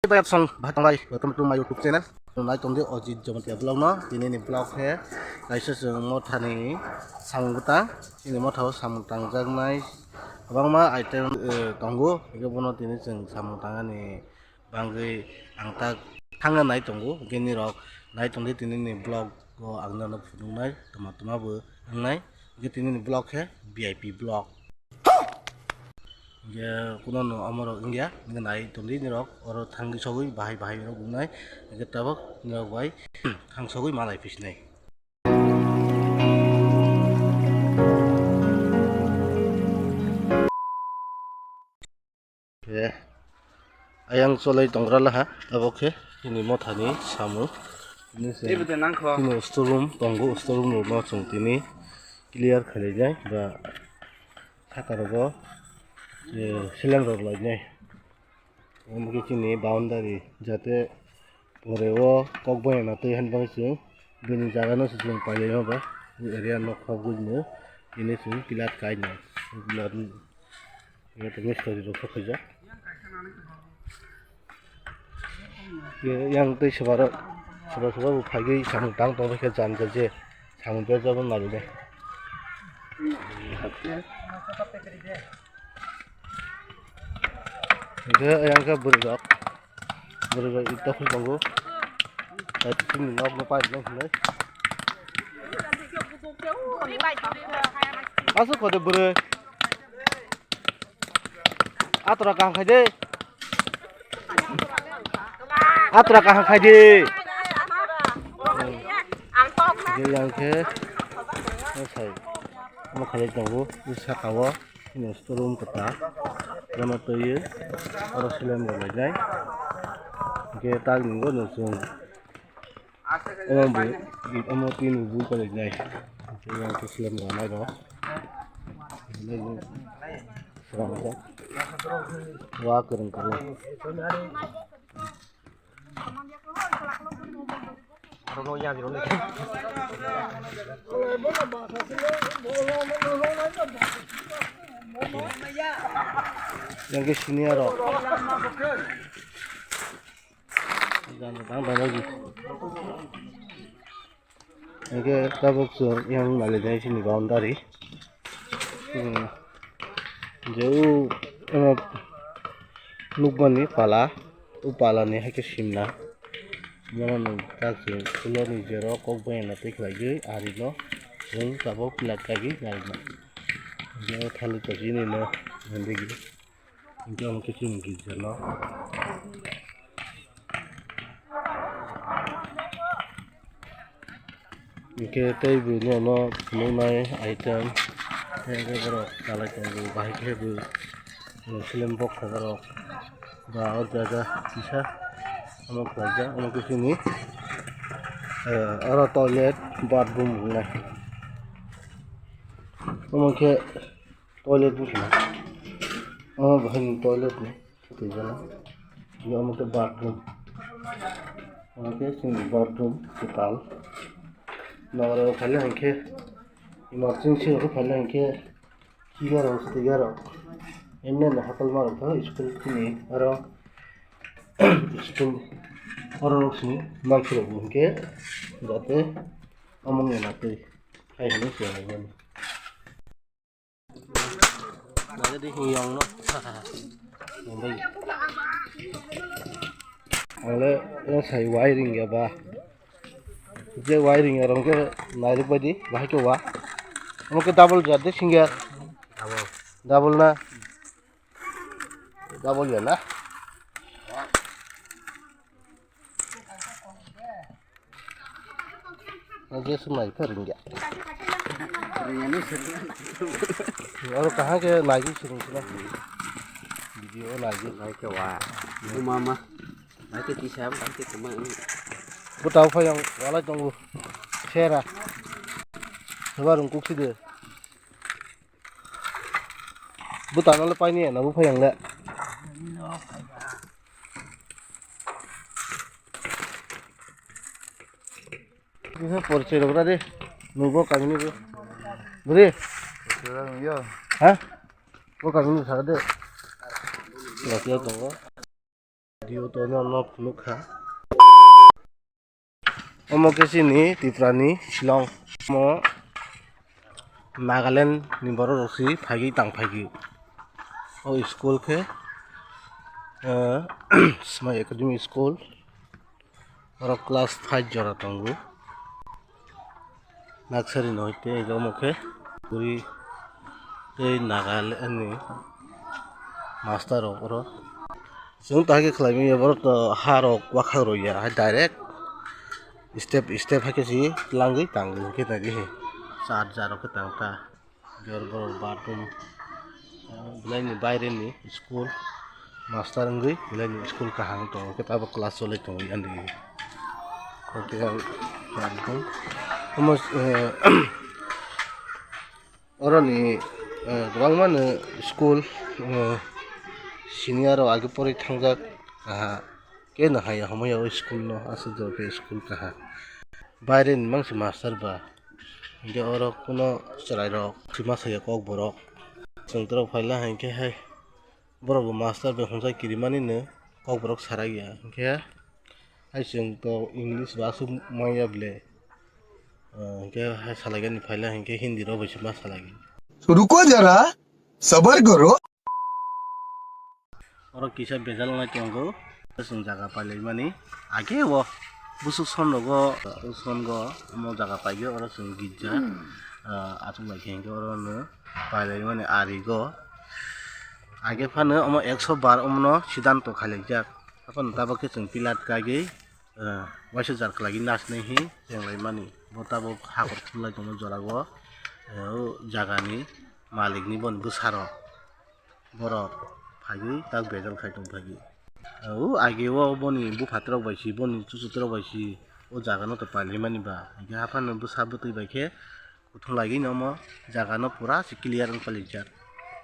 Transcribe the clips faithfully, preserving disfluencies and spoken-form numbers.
Bai song bahai tonglai, welcome to my YouTube channel. Nai tongdi Ojit Jamatia vlog no. Tini ni vlog khe kaisa chwng mothani samung bwtang. Tini mothao samung tangjaknai kwbangma item, eh, tongo. Hingke bono tini chwng samung tangani bangwi ang tak thangna nai tongo. Hingke nirok nai tongdi tini ni vlog o ang nono phunuknai toma toma bo wngnai. Hingke tini ni vlog khe V I P vlog. Hingke kuno no omorok wngya, hingke nai tongdi nirok oro thangwi sogwi bahai bahai rok wngnai. Hingke tabok nirok bai thang sogwi malai phisnai. Khe ayang cholai tongra laha, abo khe chini mothani samung. Tini se Teibo de nangkho. Chini store room tongo, store room rokno chwng tini clear khlainai ba saka rogo, eh, seleng rok lainai. Omo khe chini boundary jate pore o kok boyana twi han bang chwng bini jaga no se chwng pailai ma ba area nok khobwi no tini chwng pilar kainai pilar. Iyot mistri rok khaijak. Yang tei swbarok, swbar swbar bo phaigwi samung tang tong khe jani je samung berjak nai de. Hingke yang khe bwrwi rok. Bwrwi bai ita khum tongo. Bai tini nok no pai dong hinai. Aswk kode bwrwi. Atra kaham khai de. Atra kaham khai de. Yang khe sai. Mo khalai tongo. Saka o. Chini store room kwtal. Bono twiwi oro seleng rok lainai. Hingke tak nunggo no chwng. Omo bo, omo tin bo bul kwlainai. Yang khe seleng rok nai rok. Wa kwrwng kwrwng. Yang ke senior rok. Yang ke tabuk chwng yang mali dai sini boundary. Hmm. Je u, eh, nukmani pala, u palani hai khe simna. Bono nwng tak se ulo ni jero kok boyana tei khlaigwi ari no chwng tabuk pilak kagwi narikna. Je o thali tosi ni no handigi. Hingke omo khe chini girja no. Hingke tei bo nono phunuknai item, hingke borok chalai tongo, bahai khe bo, eh, seleng boksa borok ba o jaga kisa omo khlaijak, omo khe chini, eh, oro toilet, bathroom wngnai. Omo khe toilet wngkha na. Omo bahai ni toilet ni. Twijala. Omo khe bathroom. Omo khe chini bathroom kwtal. Nogaro phaile hinkhe emergency rok phaile hinkhe kiga rok, sutiga rok. Emne no hotel ma rok tho school chini oro school oro rok sini mansuk rok hinkhe jate omo wngya na twi hai hinwi se. Nai di hiyong no. Nai. Ang le yang sai wiring ya ba. Je wiring ya rong ke nai rik bai di, bahai ke wa. Omo ke double jar de single. Double. Double na. Double ya na. Ang je sumai khe ringya. Ringya ni sirna. Aro kaham khe naigwi sirung sina. Video naigwi. Nai khe wa. Bu mama. Nai khe tisa, nai khe tuma. Bwtao phai ang walai tongo. Sera. Soba rung kuk side. Bwtano le paini na bu phai ang le. Bisa porsi rok ra de. Nugo kami ni bu. Buri. Yo. Ha? Bo kami ni sa de. Lati tongo. Video to no, no phunuk kha. Omo khe chini Tripura ni Shillong. Omo Nagaland ni borok rok si phaigwi tang phaigwi. O school khe, eh, Smai Academy School. Oro class five jora tongo. Naksari no hoite ego omo khe puri tei Nagaland ni master rok oro. Chwng tahai khe khlai manya borok to ha rok wakhak rw ya hai direct step step hai khe si twlangwi tangwi hwnkhe nai di hi. Char jar rok khe tang kha. Jor borok bathroom, ah, belai ni baire ni school master wngwi belai ni school kaham tongo khe tabuk class choli tongo yani. Hotel bathroom. Omo, eh, oro ni, eh, kwbangma ni school, eh, senior rok age porwi thangjak, ah, khe no haya hamya o school no aswk jora khe school kaha. Baire ni mangsi master ba. Hingke oro kuno chwrairok si ma saiya kokborok. Chwng toro phaila hinkhe hai borok bo master bai hwnjai kirimanino kokborok sarakya. Hinkhe hai chwng to English bo aswk manya ble. Ah, hinkhe hai salaikani phaila hinkhe Hindi rok bai se ma salaikha. रुको जरा, सबर करो। Oro kisa bejal wngnai tongo, chwng jaga pailaimani. Age o busuk son rogo, son go omo jaga paigwi oro chwng girja, ah, achuk bai khe hinkhe oro no pailaimani ari go. Age phano omo ekso bar omono siddhanto khailaijak. Haphano tabuk khe chwng pilat kaigwi, ah, waisa jar khlaigwi nasnai hi chenglaimani. Bo tabuk hakor khulai tongma jora o, ah, o jagani malikni boni bwsarok. Borok phaigwi tak bejal khai tong phaigwi. O age o boni buphatrok bai si, boni chuchutrok bai si, o jaga no to pailaimani ba. Hinkhe haphano bwsa bwtwi bai khe kuthung laigwi no omo jaga no pura se clear wng pailaijak.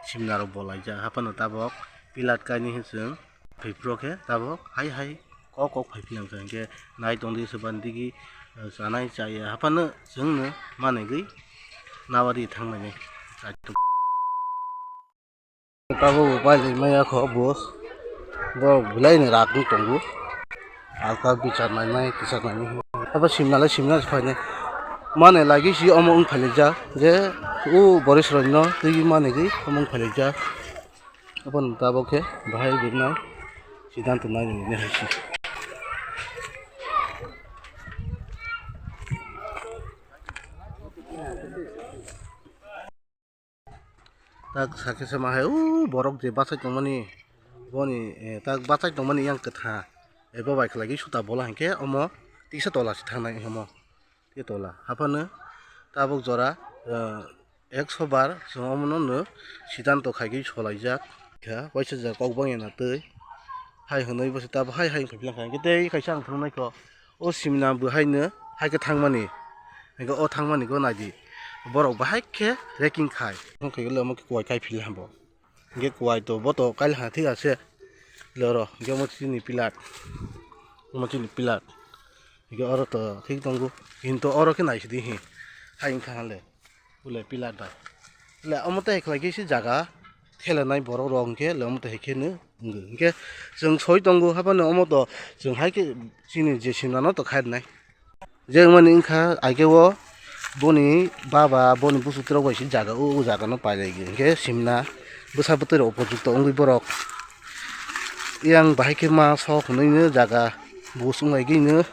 Simna rok bo laijak, haphano tabok pilat kainwi hwnchwng phai phuru khe tabok hai hai kok kok phai philang kha. Hinkhe nai tong di se bandigi, eh, chanai chaya haphano chwngno manigwi nawari thangmani. Tabuk bo pailai maya kho bus. Bo belai ni rak wng tongo. Alka bichar nainai, kichar nainai. Abo simna lai simna se phainai. Mane lagi si omo wng phailaijak je o Boris rokno twi manigwi omo wng phailaijak. Aboni tabuk khe bahai birnai siddhanto nainai hai se. Tak sakhe sama hai o borok je bachai tongmani boni, eh, tak bachai tongmani yang kwtha ebo bai khlai suta bola hinkhe omo tisa tola se thangnai omo tisa tola haphano tabuk jora, eh, ekso bar chwng omono no siddhanto khaigwi solaijak kha waisa jora kok bangya na twi hai hwnwi bo se tabuk hai hai wngkha hinkhe tei kaisa ang phunuknai kho. O simna bo haino hai khe thangmani, hinkhe o thangmani go naidi, borok bahai khe reking khai, wngkha le omo khe kuai kai phila bo, hinkhe kuai to bo to kaila ha thik ase, loro hinkhe omo chini pilat, omo chini pilat, hinkhe oro to thik tongo, hinto oro khe naisidi hi, hai wngkha le. Bole pilat bai. Le omo tei khlai khe se jaga thelanai borok rok hinkhe le omo tei khe no wngkha. Hinkhe chwng soi tongo haphano omo to chwng hai khe chini je simna no to khairnai. Je wngmani wngkha aike o boni baba boni busutrok bai se jaga o, o jaga no pailai hinkhe simna bwsa bwtwi rok upojukto wngwi borok yang bahai khe ma sok hwnwi no jaga bus wnglaigwi no.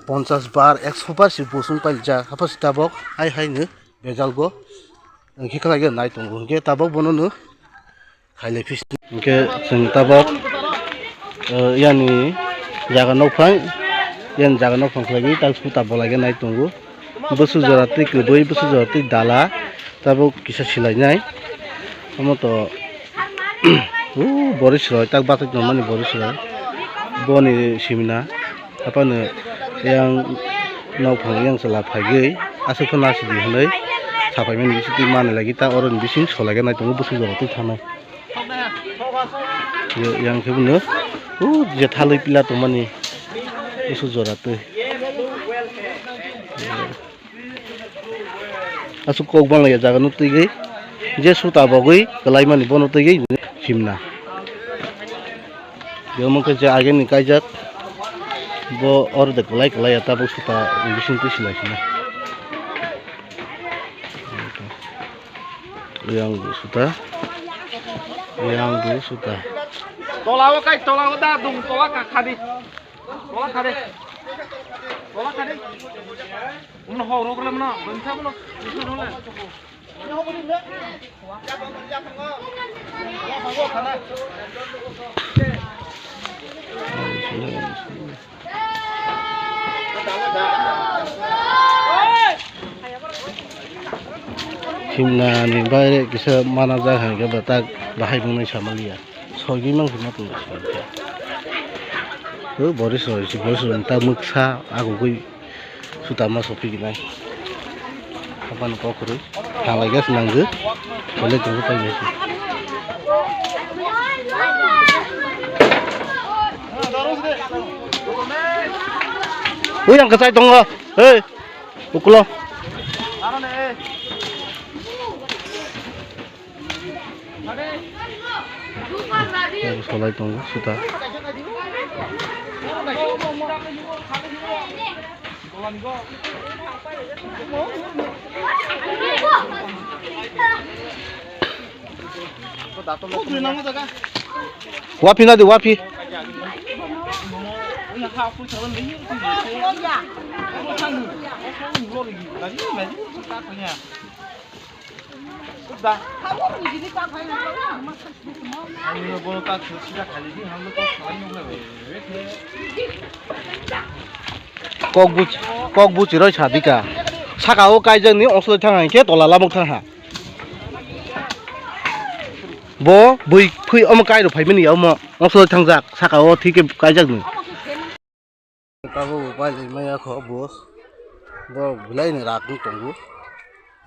Ponchas bar, ekso bar se bus wng paijak, haphano se tabok hai hai no bejalgo, hinkhe khlai khe nai tongo, hinkhe tabok bono no khailai phis. Hinkhe chwng tabok, eh, yani jaga nokphang, yani jaga nokphang khlaiwi tak suta bolai khe nai tongo. Bwswk jora twi kwbwi, bwswk jora twi dala, tabuk kisa silainai. Omo to, o Boris roi, tak bathai tongmani Boris roi. Boni simna, haphano yang nokphang yang chwla phaigwi, aswk phano nasidi hwnwi saphaimani bisingtwi manwi lagi, ta oroni bising solaiga nai tongo, bwswk jora twi thanai. Yang khe buno, o je thalwi pila tongmani, bwswk jora twi. Aswk kok bangla ya jaga no twi gwi, je suta bogwi kwlai mani bono twi gwi simna. Omo khe je ageni kaijak, bo ordek kwlai kwlai ya, tabuk suta bising twi silai sina. Yang bu suta, yang bu suta. Tola o kai, tola o da dung, tola ka khadi. Tola khadi. Tola khadi. Umno ho rok lam na, bangsa bulo. Himnani baire kisa mana jak hai khe batak bahai bwnai samaliya. Sogi mang himna tong. Bo Boris roi si Boris roi ta muksa agugui. Sutama sophi ginai. Abang kok kwrwi. Thanglai gas nanggo. Bole tunggu pai nasi. Ui, yang kecai tongo. Hei. Ukulo. Solai tongo suta. Wapi na di, wapi. Kok buch-, kok buchiroi sadika. Saka o kaijak ni ongslo thang hai khe tola lamuk thang ha. Bo bui phui omo kairo phaimani ya omo ongslo thangjak saka o thike kaijak ni. Tabuk bo pailai maya kho bus. Bo belai ni rak wng tongo.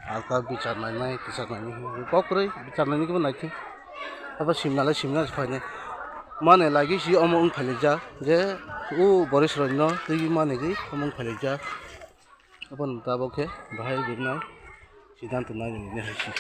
Alka bichar nainai, kichar nainai hinwi kok kwrwi bichar nainai khe bo naithok. Abo simnalai simna se phainai. Mane lagi si omo wng phailaijak je o Boris roino twi manegwi omo wng phailaijak. Aboni tabuk khe bahai birnai siddhanto nainani hai se.